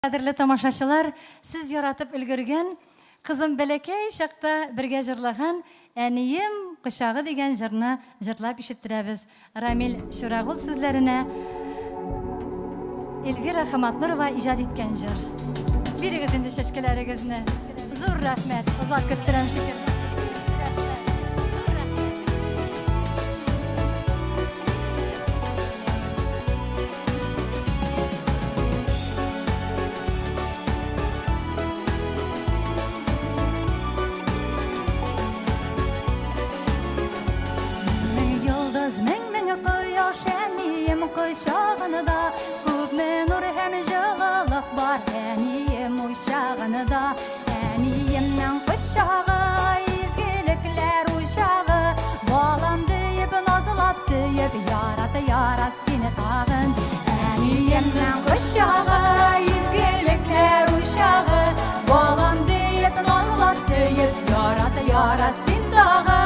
Кадерле тамашачылар, сез яратып өлгергән, кызым бәләкәй чакта бергә җырлаган Әнием кочагы дигән җырны җырлап ишеттерәбез. Рамил Чурагул сүзләренә Эльвира Хаматнурова иҗат иткән җыр. Бирегез инде чәчкәләрегезне. Зур рәхмәт, озак көттерәм шикелле. Мең йолдыз, мең-мең кояш әнием кочагында, күпме нур һәм җылылык бар әнием учагында. Әниемнең кочагы, изгелекләр учагы, балам диеп назлап сөеп, ярат, ярат сине тагын. Әниемнең кочагы, изгелекләр учагы, балам диеп назлап сөеп, ярат, ярат син тагын.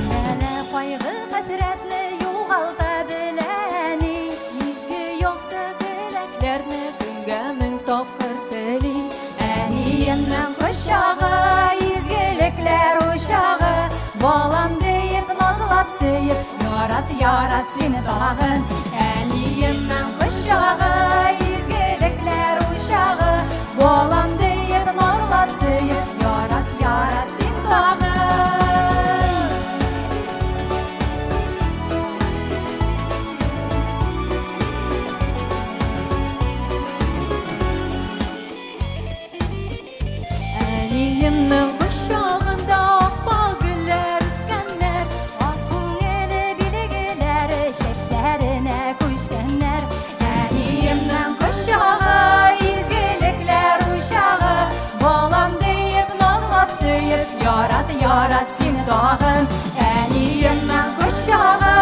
Бәла, кайгы, хәсрәтне югалта белә әни. Изге якты теләкләрне көнгә мең тапкыр тели. Әниемнең кочагы, изгелекләр учагы, балам диеп назлап сөеп, ярат, ярат сине тагын. Әниемнең кочагы, изгелекләр учагы, балам диеп назлап сөеп, ярат, ярат син тагын. Әниемнең кочагында ап-ак гөлләр үскәннәр. Ак күңеле билгеләре чәчләренә күчкәннәр. Әниемнең кочагы, изгелекләр учагы, балам диеп назлап сөеп, ярат, ярат син тагын. Әниемнең кочагы,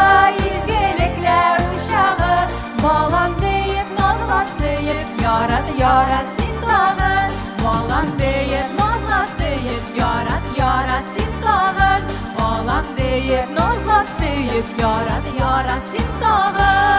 изгелекләр учагы, балам диеп назлап сөеп, ярат, ярат син тагын. Балам диеп назлап сөеп, ярат, ярат син тагын. Балам диеп назлап сөеп, ярат, ярат син тагын.